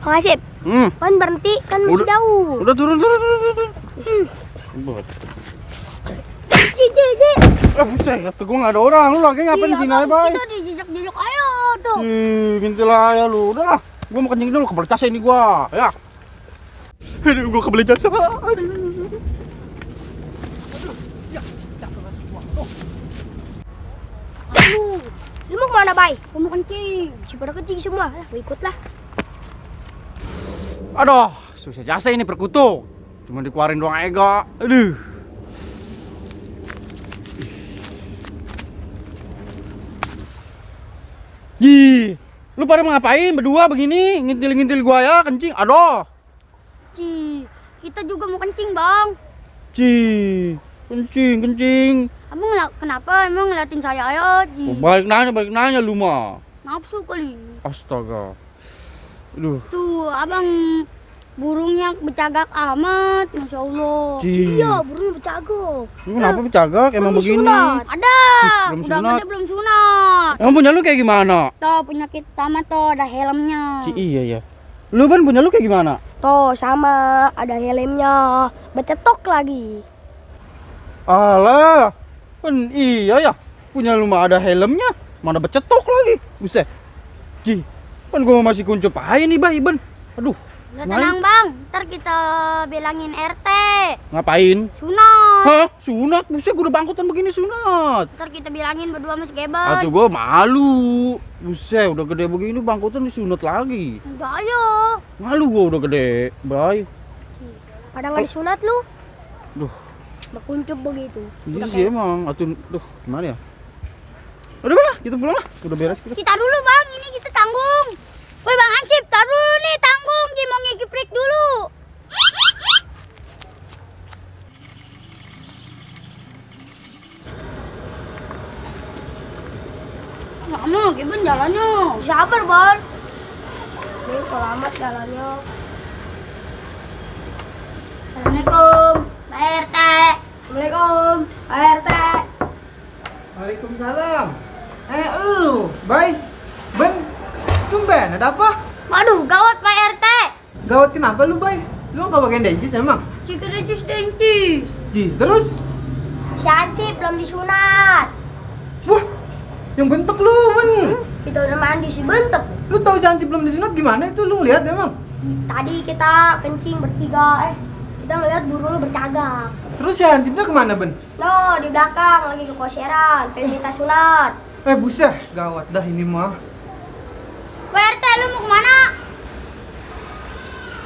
Makasih. Kan berhenti, kan masih jauh. Udah turun. Buset, kata gue nggak ada orang. Lu lagi ngapain di sini aja, Bay? Kita dijejak-jejak aja tuh. Mintil aja lu. Udah lah, gue mau kencing dulu, kebelet cas ini gua. Ya. Aduh, gua kebelet cas. Aduh. Lu mau kemana, Bay? Gua mau kencing. Si pada kencing semua. Gua ikutlah. Aduh, susah jasa ini perkutuk. Cuma dikeluarin doang ega. Aduh. Ih, lu pada mau ngapain berdua begini? Ngintil-ngintil gua ya, kencing. Aduh. Kita juga mau kencing, Bang. Kencing. Abang kenapa emang ngeliatin saya aja, Oh, balik nanya lu mah. Nafsu kali. Astaga. Aduh. Tuh, Abang burungnya bercagak amat, Masya Allah. Iya, burungnya bercagak. Kenapa bercagak? Emang begini? Sunat. Ada. Belum Udah sunat. gede belum sunat. Emang punya lu kayak gimana? Tuh, penyakit sama tuh, ada helmnya. Iya ya. Lu Ban punya lu kayak gimana? Tuh, sama, ada helmnya. Bercetok lagi. Alah. Kan iya ya. Punya lu mah ada helmnya, mana bercetok lagi. Buset. Kan gua masih kuncup aja nih, Ban. Aduh. Udah tenang, Bang. Ntar kita bilangin RT. Ngapain? Sunat. Hah? Sunat? Buset, gua udah bangkutan begini sunat. Ntar kita bilangin berdua Mas Geban. Atuh gua malu. Buset, udah gede begini bangkutan disunat lagi. Enggak, ayo. Malu gua udah gede, Bay. Pada nggak disunat lu? Duh. Berkuncup begitu. Iya sih emang. Atuh, gimana ya? Udah lah, kita pulang lah. Udah beres kita. Kita dulu, Bang. Ini kita tanggung. Woi, Bang Ansip, taruh dulu nih, tanggung. Dia mau ngigiprik dulu. Lama, gimana jalannya? Sabar, Bang. Ini selamat jalannya. Assalamualaikum, Pak RT. Assalamualaikum, Pak RT. Waalaikumsalam. Lu, Bay, Ben, tumben, ada apa? Waduh, gawat Pak RT. Gawat kenapa lu, Bay? Lu nggak bagian dengkis emang? Jika dencis dencis. Terus? Si Ansip belum disunat. Wah, yang bentuk lu, Ben. Kita udah mandi si bentuk. Lu tahu janji belum disunat gimana itu lu lihat emang? Tadi kita kencing bertiga, kita ngeliat burung bercagak. Terus ya Hansipnya kemana, Ben? No, di belakang lagi ke koseran, pengen minta sunat. Buset, gawat dah ini mah. Pak RT, lu mau kemana?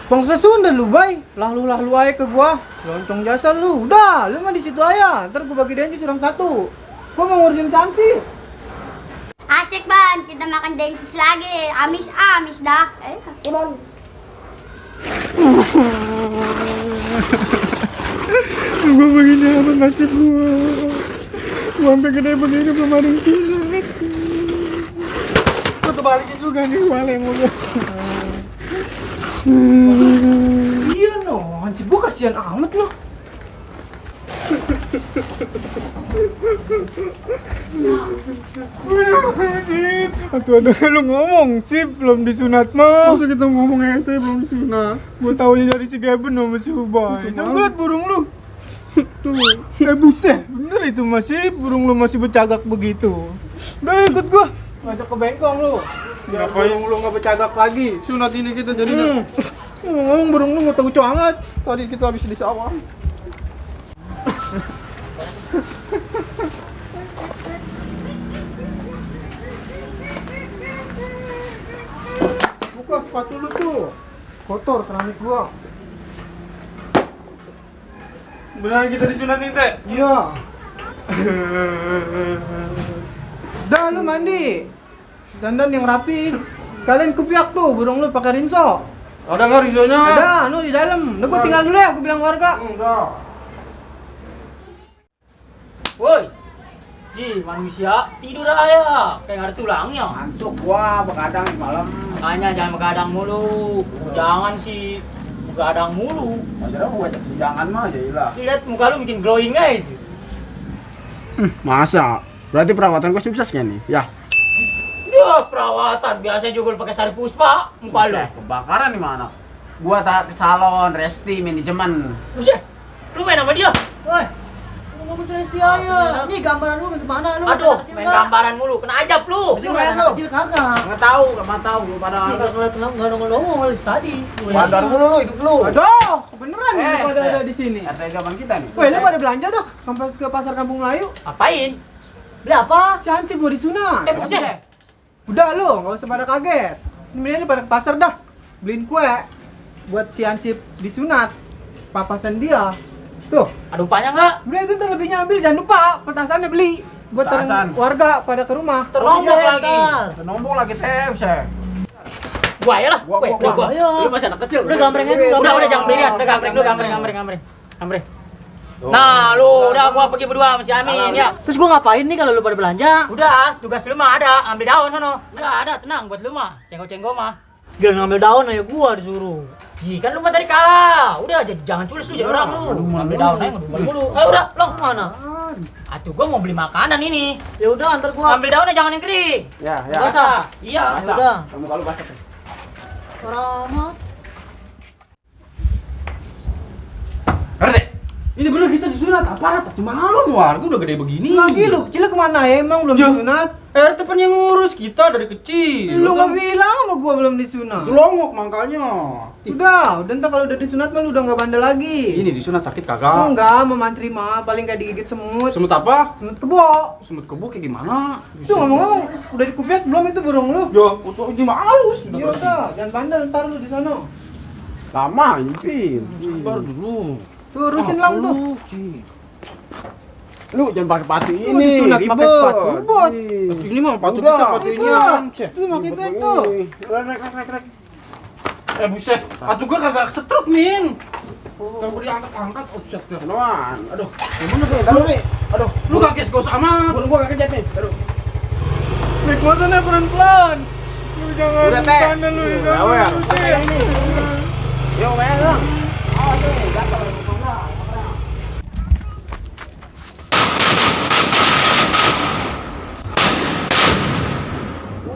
Bangsa Sunda lu, Bay. Lalu aja ke gua. Loncong jasa lu. Udah, lu mah di situ aja. Ntar gua bagi dengkis orang satu. Gua mau ngurusin Sansi. Asik, Ban, kita makan dencis lagi. Amis dah. Gimana? Gua begini apa nasib gua. Gua sampai gede begini belum ada yang sunat. Gua terbalikin juga nih yang ngomong. Iya no, Hansip gua kasihan amat loh. Ada lu ngomong sip belum disunat mah. Masa kita ngomong ente belum disunat. Gua taunya dari si Geben sama si Ubay. Coba lihat burung lu. Tuh, buset, bener itu masih burung lu masih bercagak begitu. Udah ikut gua. Ngajak ke bengkong lu. Biar burung lu nggak bercagak lagi. Sunat ini kita jadinya. Ngomong burung lu nggak tahu banget. Tadi kita habis di sawah. Buka sepatu lu tuh. Kotor keramik gua. Beneran kita disunat nih, Teh? Iya. Dah lu mandi. Dandan yang rapi. Sekalian kupiak tuh burung lu pakai rinso. Ada nggak risonya? Ada, nu di dalam. Lu gua tinggal dulu ya, aku bilang warga. Enggak. Woi, Ji, manusia tidur aja, kayak nggak ada tulangnya. Ngantuk gua begadang malam. Makanya jangan begadang mulu. Jangan sih begadang mulu. Akhirnya gua ajak jangan mah jailah. Lihat muka lu bikin glowing aja. Masa? Berarti perawatan gua sukses kan nih? Ya. Ya perawatan biasanya juga lu pakai sari puspa muka lu. Kebakaran di mana? Gua tak ke salon, resti, manajemen. Buset, lu main sama dia? Woi, lu ngomong Resti aja. Nih gambaran lu gimana lu? Aduh, Kecil main nggak? gambaran mulu, kena ajab lu. Lu main lu. Kecil kagak. Nggak tahu, lu pada Nggak ngeliat nggak nongol dari tadi. Badar dulu lu, hidup lu. Aduh, beneran nih pada ada di sini. RT zaman kita nih. Woi, lu pada belanja dah ke pasar Kampung Melayu. Apain? Beli apa? Si Hansip mau disunat. Buset. Udah lu, nggak usah pada kaget. Ini pada ke pasar dah. Beliin kue buat si Hansip disunat. Papasan dia. Tuh, Ada upahnya nggak? beli itu ntar lebihnya ambil, jangan lupa petasannya beli. Buat Petasan. warga pada ke rumah. Ternombok Iya, lagi. ntar. Nombok lagi teh, buset. Gua ya lah. Gua. Ayo. Lu masih anak kecil. Udah gambreng aja, Udah gambreng. jangan berikan. Udah gambreng. Nah, lu udah gua pergi berdua sama si Amin ya. Terus gua ngapain nih kalau lu pada belanja? Udah, tugas lu mah ada, ambil daun sono. Udah ada, tenang buat lu mah. Cenggo-cenggo mah. Gila ngambil daun aja gua disuruh. Ji, kan lu mah tadi kalah. Udah, jangan culis lu jadi orang lu. Ambil daun aja ngedumel mulu. Ayo udah, long. Mana? Atuh gua mau beli makanan ini. Ya udah antar gua. Ambil daunnya jangan yang kering. Ya, Basah. Iya. Ya udah. Kamu kalau basah teh. Orang mah. RT. Ini bener kita disunat aparat. Malu warga udah gede begini. Lagi lu, kecilnya kemana ya? Emang belum disunat? RT kan yang ngurus kita dari kecil. Lu nggak bilang sama gua belum disunat. Longok makanya. Udah ntar kalau udah disunat mah lu udah nggak bandel lagi. Ini disunat sakit kagak? Enggak, memantri mah paling kayak digigit semut. Semut apa? Semut kebo. Semut kebo kayak gimana? Itu ngomong-ngomong, udah dikupiak belum itu burung lu? Ya, untuk ini mah halus sudah Iya udah, jangan bandel ntar lu di sana. Lama nyipin. Sabar dulu. Tuh urusin lang tuh. Lu jangan pakai patu Lu ini, disunat pakai sepatu bot. Ini mah patu Udah, kita, patu ini udah. kan. Lu makin naik tuh. Rek. Buset, patu gua kagak setruk, Min. Kagak boleh angkat-angkat, buset. Noan. Aduh, gimana tuh? Tahu nih. Aduh, lu kaget gua amat. Gua kagak jatuh nih. Aduh. Naik motornya pelan-pelan. Lu jangan Udah, Teh. bandel lu di Udah, awet. sana. Ini. Yo, megang.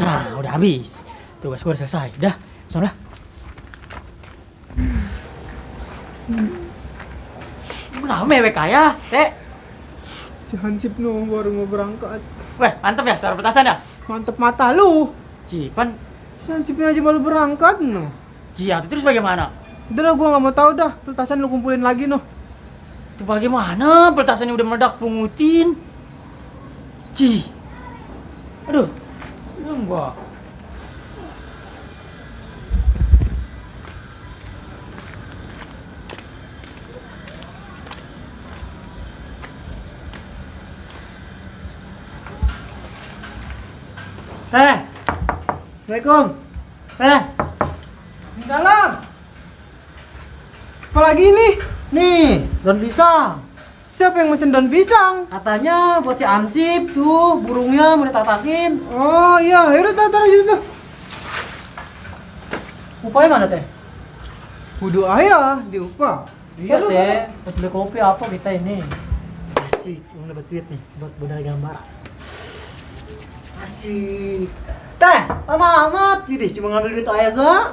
Nah, udah habis. Tugas gua udah selesai. Dah, sono lah. Kenapa mewek kaya, Teh? Si Hansip nu baru mau berangkat. Weh, mantep ya suara petasan ya? Mantep mata lu. Cipan, Si Hansipnya aja baru berangkat no. Cia, terus bagaimana? Udah lah, gua nggak mau tahu dah. Petasan lu kumpulin lagi no. Itu bagaimana? Petasannya udah meledak pungutin. Ci. Aduh. Belum gua. Assalamualaikum. Di dalam. Apalagi nih? Nih, daun pisang. Siapa yang mesen daun pisang? Katanya buat si Ansip tuh, burungnya mau ditatakin. Oh iya, yaudah taruh aja tuh. Upahnya mana teh? Kudu ayah diupah. Iya teh, buat beli kopi apa kita ini? Asik, mau dapat duit nih buat modal gambar. Asik. Teh, lama amat. Jadi cuma ngambil duit ayah gak?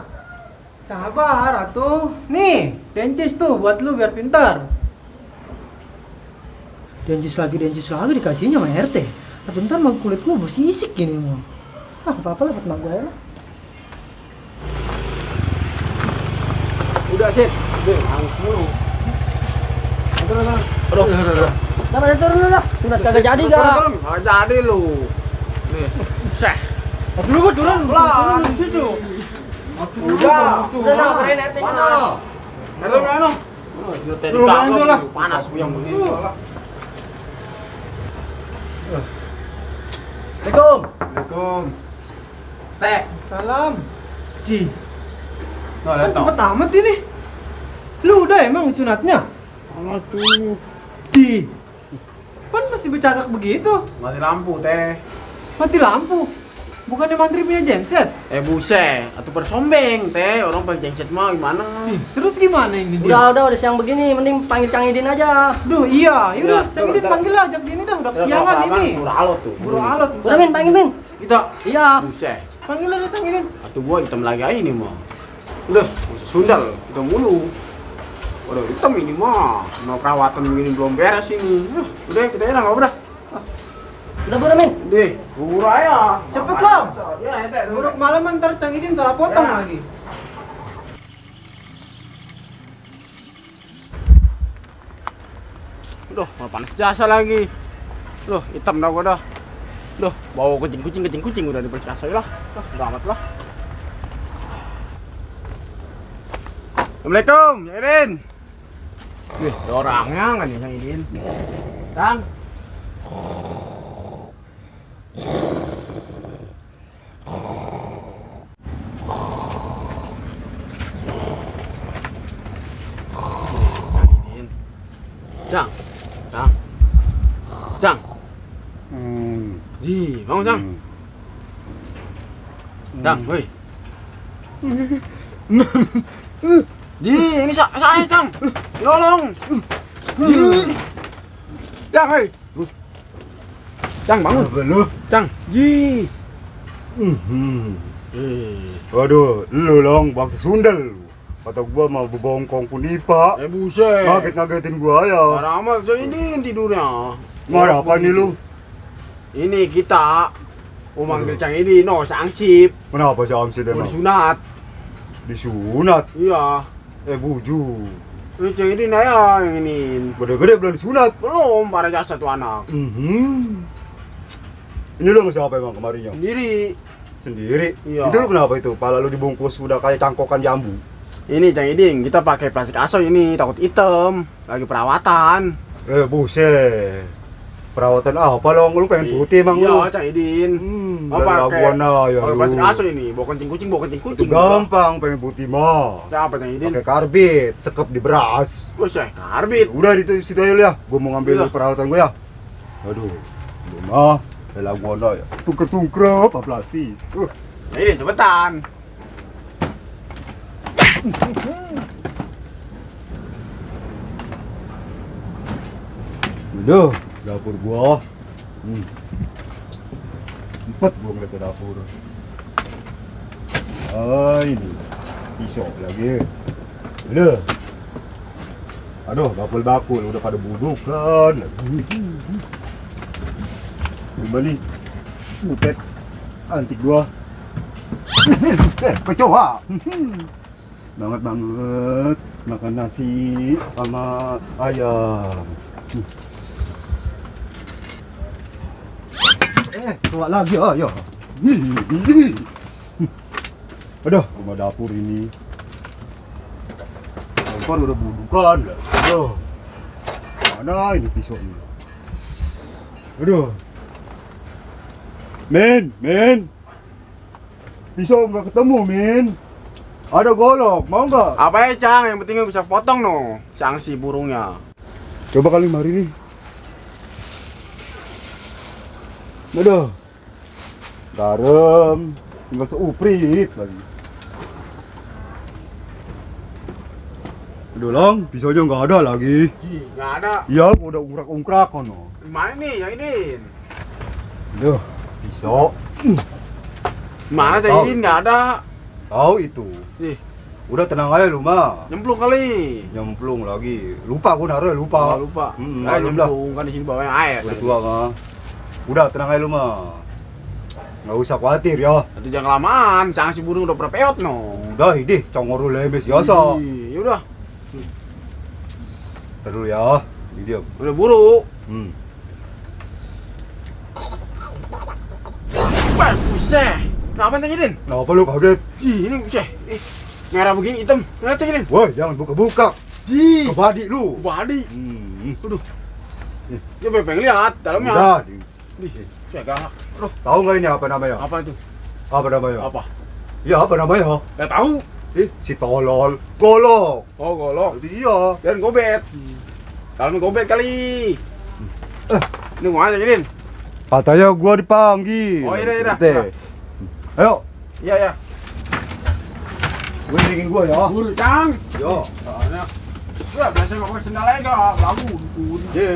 Sabar atuh. Nih, dencis tuh buat lu biar pintar. Dencis lagi dikasihnya sama RT. Tapi ntar mau kulit gua bersisik gini mau. Ah, apa-apa lah buat mak gua ya lah. Udah, Sip. Udah, angkat mulu. Aduh. Nah, turun dulu lah. Sunat kagak jadi gak? Kagak jadi lu. Nih. Seh. Lu gua turun Pelan. di situ. Udah. Udah sama keren RT-nya no. Halo, Mano. Tadi kagak panas puyeng begini. Assalamualaikum. Assalamualaikum. Teh. Salam. Ji. Nah, lihat toh. Cepet amat ini. Lu udah emang sunatnya? Aduh. Ji. Kan masih bercakap begitu. Mati lampu teh. Mati lampu. Bukannya mantri punya genset? Buset, atau bersombeng teh. Orang pakai genset mah gimana? Terus gimana ini dia? Udah siang begini, mending panggil Kang Idin aja. Duh iya, yaudah, Iya, Cang Idin bentar. panggil aja ini dah, udah kesiangan ini. Udah alot tuh. Buru alot. Udah Min, panggil Min. Kita. Iya. Buset. Panggil aja Cang Idin. Atau gua hitam lagi aja ini mah. Udah, sundal hitam mulu. Udah hitam ini mah. Mau perawatan begini belum beres ini. Udah kita enak udah. Udah Min. Deh, bubur aja. Cepet lah. Ya, teh. Buruk malam ntar Cang Idin salah potong Ya. lagi. Duh, mau panas jasa lagi. Duh, hitam dah gua dah. Duh, bau kucing udah dipercaya lah. Udah amat lah. Assalamualaikum, Irin. Wih, ada orangnya kan nih, Kang Idin. Kang. Cang. Ji, bangun Cang. Cang, woi. Ji, ini saya Cang. Tolong. Ji. Cang, woi. Cang, bangun. Lu. Cang. Ji. Waduh, lu long bangsa sundel lu. Kata gua mau bebongkong punipa. Buset. Ngaget-ngagetin gua ya. Marah amat, saya ini tidurnya. Marah apa nih lu? Ini kita mau manggil Cang ini, no, sangsip. Kenapa si Amsi Mau emang? disunat. Disunat? Iya. Buju. Ini Cang ini ya yang ini. Gede-gede belum disunat. Belum, para jasa tuh anak. Ini lu sama siapa emang kemarinnya? Sendiri. Sendiri? Iya. Itu lu kenapa itu? Pala lu dibungkus udah kayak cangkokan jambu. Ini Cang Iding, kita pakai plastik aso ini, takut hitam. Lagi perawatan. Buset. Perawatan apa long? Lu pengen putih emang lu? Iya, Cang Idin. Dari labuan ya pakai lu. plastik aso ini, bawa kencing kucing. Itu gampang pengen putih mah. Siapa Cang Idin? Pakai karbit, sekep di beras. Buset, karbit. Udah di situ aja lu ya. Gua mau ngambil Iya. peralatan gua ya. Aduh. Lu mah dari labuan ya. Tungker-tungker apa plastik. Cang Idin, cepetan. Udah, dapur gua. Empat gua ngeliat ke dapur. Ini pisau lagi. Udah. Aduh, bakul-bakul udah pada buduk kan. Kembali. Butet antik gua. Kecoa. Banget makan nasi sama ayam. Tua lagi ya. Aduh, rumah dapur ini. Kompor udah budukan. Aduh. Mana ini pisaunya? Aduh. Men. Pisau nggak ketemu, men. Ada golok, mau nggak? Apa ya Cang, yang penting bisa potong no. Sangsi burungnya. Coba kali mari nih. Aduh. Garam, tinggal seuprit lagi. Aduh long, pisaunya nggak ada lagi. Nggak ada. Iya, gua udah ungkrak-ungkrak kono. Gimana nih yang ini? Aduh, pisau. Mana Cang Idin nggak ada. Tahu itu. Ih, Udah tenang aja lu mah. nyemplung kali. Nyemplung lagi. Lupa gua naruh lupa. Lupa. Malum dah. Nyemplung kan di sini bawahnya air. Udah tua mah. Udah tenang aja lu mah. Nggak usah khawatir ya. Itu jangan kelamaan, Cang si burung udah berpeot no. Udah idih, congor lu lemes biasa. Ya udah. Ntar dulu ya. Ini dia. Udah buru. Wah, buset. Kenapa Cang Idin? Kenapa lu kaget? Ih, ini buset. Merah begini hitam. Kenapa Cang Idin? Woi, jangan buka-buka. Ji. Kebadi lu. Badi. Aduh. Ya pengen lihat dalamnya. Udah. Nih, saya galak. Aduh, Tahu nggak ini apa namanya? apa itu? Apa namanya? Apa? Ya apa namanya? Nggak tahu. Si tolol. Golok. Oh, golok. Itu iya. Dan gobet. Dalamnya gobet kali. Ini mau aja gini. Katanya gua dipanggil. Oh, iya. Ente. Ayo, Iya, ya. gue iringin gua ya. Buru, Cang. Yo. Soalnya gua biasa nggak pakai sendal aja, lagu. Ye.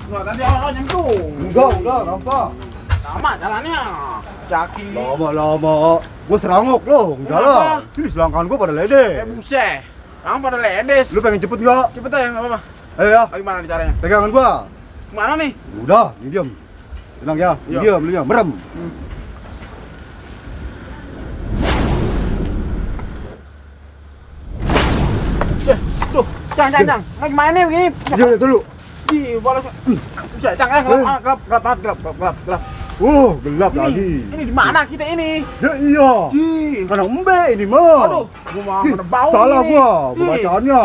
Nggak tadi orang nyemplung. Enggak, udah gampang. Sama jalannya. Jaki. Lama-lama. Gua serangok loh, jalan. Sini selangkangan gua pada lede. Buset. Kamu pada ledes. Lu pengen cepet nggak? Cepet aja, nggak apa-apa. Ayo ya, Bagaimana caranya? pegangan gua. Mana nih? Udah, ini diam. Tenang ya, Iya. diam, lu ya, merem. Tuh, Cang. Lagi main nih begini. Iya, dulu. Ih, bolos. Buset, Cang, gelap. Gelap Ini, lagi. ini di mana kita ini? Ya iya. Ih, Karena embe ini mah. aduh, gua mau kena bau. Salah ini. gua, Ih, pembacaannya.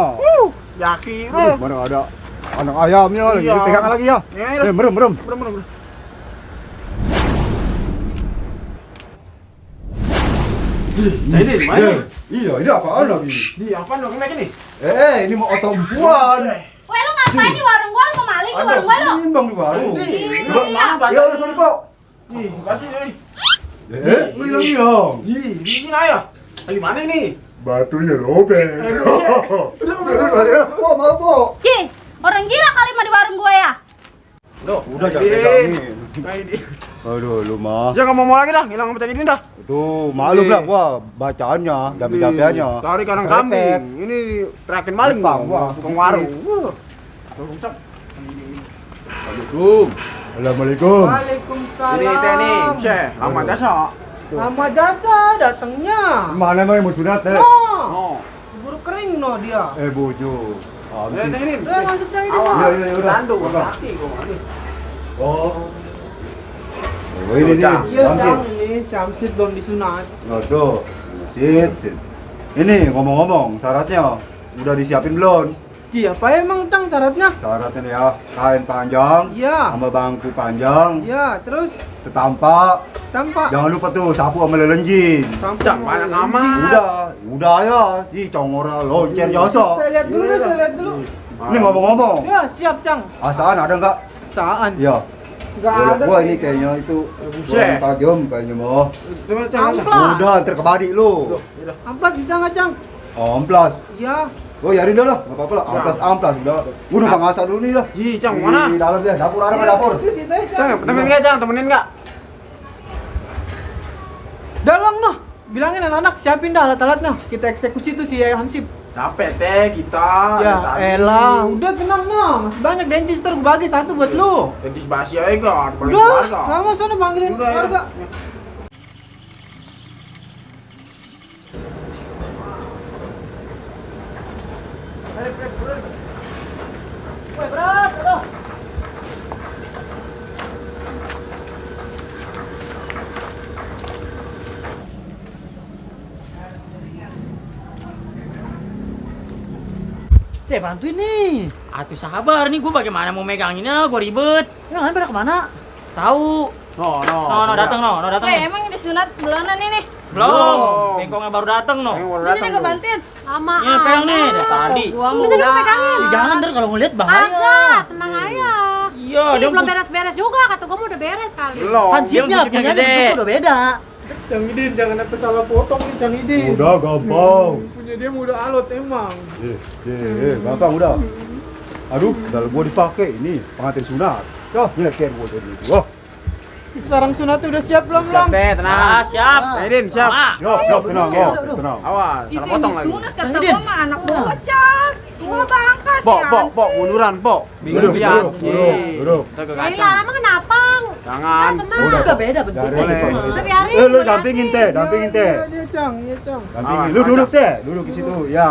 Jaki, Aduh, mana ada anak ayamnya lagi. Iya. Pegangan lagi ya. Ya, Merem. Bener. Jadi, mana? Iya, ini apaan lagi? Di apa dong kayak gini? Ini mau otombuan. Weh, lu ngapain di warung gua? Lu mau maling di warung gua lu? Timbang di warung. Mana Ya udah sorry, Pak. Ih, batu ini. Lu hilang. Ih, di sini aja. Lagi mana ini? Batunya lobek. Oh, maaf, Pak. Ki, orang gila kali mah di warung gua ya. Duh, Udah jangan pegangin. Kayak ini. Aduh, lu mah. Jangan ngomong lagi dah, hilang apa ini dah. Tuh, malu lah gua bacaannya, jape-japeannya. Cari kandang Serempet. kambing. Ini terakhir maling Bang, bang, wah. tukang warung. Rusak. Assalamualaikum. Assalamualaikum. Waalaikumsalam. Ini teh nih, ceh, lama jasa. Lama jasa datangnya. Mana emang yang mau sunat, teh? Oh, Oh, buru kering no dia. Bojo. ini teh ini. Udah masuk cari Awal. dia. Iya, udah. Tandu, gua mati gua mati. Oh. Oh, ini nih, Iya, Samsit. Cang, ini Samsit belum disunat. Waduh, sit. Ini ngomong-ngomong, syaratnya udah disiapin belum? Ji, apa emang Cang syaratnya? Syaratnya nih ya, kain panjang, Iya. sama bangku panjang, Iya, terus setampak. tampak. Jangan lupa tuh sapu sama lelenjin. Cang, banyak amat. Udah ya, di congora loncer jasa. Saya lihat dulu, saya lihat dulu. Ini ngomong-ngomong, Ya, siap Cang. asaan ada nggak? Saan. Iya. Enggak Golok ada. gua ini kayaknya itu Buset. kurang tajam kayaknya mah. Coba Cang. Amplas. Udah, ntar kebadi lu. Amplas bisa nggak Cang? Amplas. Iya. Oh, yarin dah lah, nggak apa-apa lah. Amplas udah. Gua numpang masak dulu nih lah. Ih, Cang, mana? Di dalam ya, dapur ada nggak dapur? Di situ aja, Cang, Cang. temenin enggak, Cang? Temenin enggak? Dalam noh. Bilangin anak-anak siapin dah alat-alatnya. Kita eksekusi tuh si Hansip. Capek teh kita. Ya tadi. elah, udah tenang noh. Masih banyak dentist ntar gua bagi satu buat lu. Dentist basi aja kan, balik Udah, keluarga. sama sana panggilin Udah, ya. keluarga. Bantuin nih. Atuh sabar nih, gua bagaimana mau meganginnya, gua ribet. Yang lain pada kemana? Tahu. No, datang no, datang. Weh, emang udah sunat bulanan ini? Belum. Bengkongnya baru datang no. Ini udah kebantuin. Lama Iya, pegang nih dari tadi. Gua bisa dulu pegangin. Jangan ntar kalau ngeliat bahaya. Agak, tenang aja. Iya, Ini dia belum beres-beres juga, kata gua mau udah beres kali. Belum. Hansipnya punya bentuknya udah beda. Cang Idin, jangan sampai salah potong nih Cang Idin. Udah gampang. Punya dia mah udah alot emang. Gampang udah. Aduh, dalam gua dipakai ini pengantin sunat. Dah, nyeker gua jadi. Wah, Sarang sunat udah siap belum, Siap Lang? teh, tenang. Ah, siap. Idin, siap. siap, tenang, tenang. Awas, salah potong lagi. Sunat kata gua mah anak bocah. Gua bangkas ya. Pok, munduran, Pok. Duduk, lihat. duduk. Kita ke Ini kacang. lama kenapa? Jangan. Udah. Juga beda Dari bentuknya. Tapi hari lu dampingin teh, dampingin teh. Iya, dia Cang, iya Cang. Dampingin. Lu duduk teh, duduk di situ. Ya.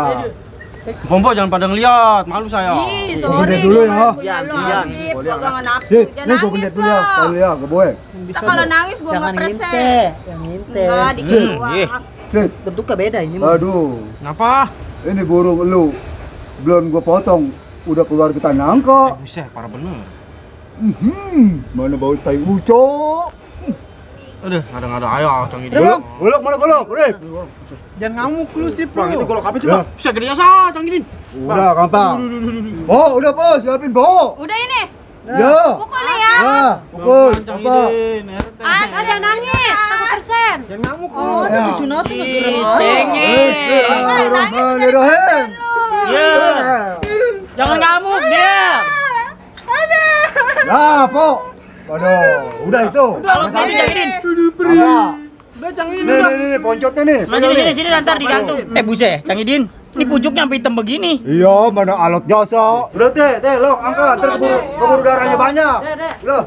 Pompo jangan pada ngeliat, malu saya. Ih, Udah sorry. dulu ya. Dian. Sip, gua gak nafsu. Sit, Jangan nih gua nangis pendet dulu ya. loh. Kalau ya, gak boleh. Nah, kalau nangis gua Jangan nggak nginte, persen. yang nginte. Enggak, dikit Iya. doang. Iya. Sit. Bentuknya beda ini mah. Aduh, Ngapa? ini burung lu. belum gua potong udah keluar getah nangka. Buset, parah bener. Mana bau tai ucok. Aduh, ada ayo Cang Idin. Golok mana golok? Udah. Jangan ngamuk lu sih, Bang, ini golok apa sih, Ya. Bang? Bisa gede asa Cang Idin. Udah gampang. Oh, udah bos, siapin bo. Udah ini. Ya. Pukul nih ya. Ya, pukul. Cang Apa? Idin, RT. Jangan nangis. 1%. Jangan ngamuk lu. Oh, Ya. disunat tuh Ih, gara-gara cengeng. Bismillahirrahmanirrahim. Ya. Jangan ngamuk dia. Nah, po. Waduh, udah itu. Kalau nanti Cang Idin. Apa? Udah Cang Idin Nih, udah. nih, poncotnya nih. Mas sini nanti digantung. Buset, Cang Idin. Ini pucuknya sampai hitam begini. Iya, mana alat jasa. Udah teh, lo angkat, ntar keburu darahnya banyak. Loh.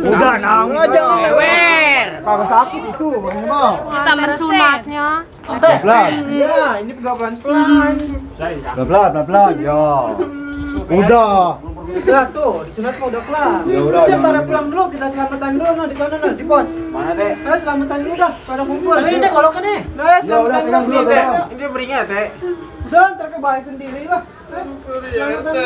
Udah nang aja. Lewer. Kagak sakit itu, Bang mau. Kita mensunatnya. Pelan. Iya, ini pelan-pelan. Pelan. Ya. Udah. Udah tuh, disunat mah udah kelar. Ya udah, Kita jangan pada gitu. pulang dulu, kita selamatan dulu di sana di pos. Mana, Teh? Selamatan dulu dah, pada kumpul. Ini deh golokan nih. Nah, Ya udah, selamatan pegang dulu. dulu, Teh. pegang. Ini beringat, Teh. Udah, ntar kebaik sendiri lah. Selamatan dulu.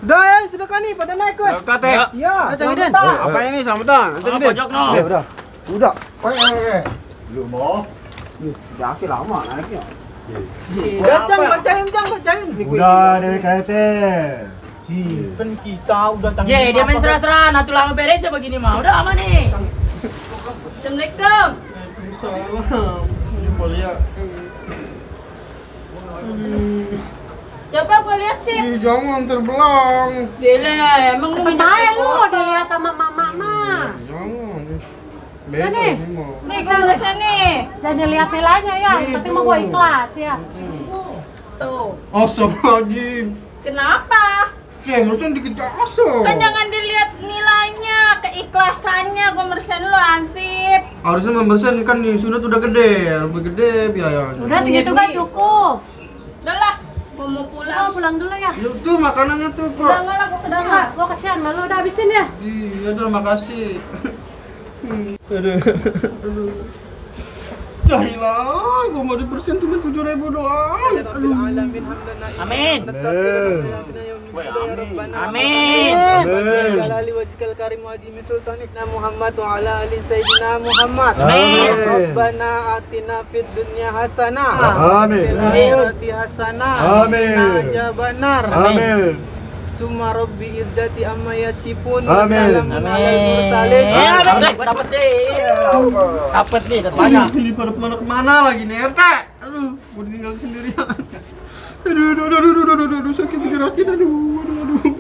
Udah ya, sudah kan nih, pada naik weh. Dokter, Teh. Iya, Cang Idin. Apa ini selamatan? Nanti Oh, gede. pojok no. Udah. Lu mau? Jaki lama naiknya. Udah, Cang, bacain. Udah dari KT. Kan kita udah tanggung Je, dia main serah-serah. Nanti lama beres ya begini mah. Udah lama nih. Assalamualaikum. Coba gua lihat sih. Jangan terbelang. Gila, emang lu Percaya lu dilihat sama mama mah. Jangan. Nih, Nih, gua nulisnya nih. jangan lihat nilainya ya. Yang penting mah gua ikhlas ya. Tuh. Astagfirullahaladzim. Kenapa? Saya harusnya dikit asal. Kan jangan dilihat nilainya, keikhlasannya. Gua meriksa dulu ansip. Harusnya membersen kan nih sunat udah gede, lebih gede biayanya. Udah segitu kan cukup. Udah lah, gua mau pulang. Kita pulang dulu ya. Itu makanannya tuh, Udah Pak. enggak lah, gua ke Udah dalam. enggak, gua kesian malu udah habisin ya. Iya, udah makasih. Aduh. Jahilah, gua mau dibersihin cuma 7.000 doang. Aduh. Amin. Amin. Amin. Jalali wajhikal karim wa ajimi sultanikna Muhammad wa ala ali sayyidina Muhammad. Amin. Rabbana atina fid dunya hasanah. Amin. Fil akhirati hasanah. Amin. Wa qina adzabannar. Amin. Summa rabbi izzati amma yasifun. Amin. Wassalamun alal mursalin. Dapat deh. Dapat nih, dapat banyak. Ini pada kemana lagi nih, RT? Aduh, gua ditinggal sendirian. Aduh, sakit pikiran, aduh.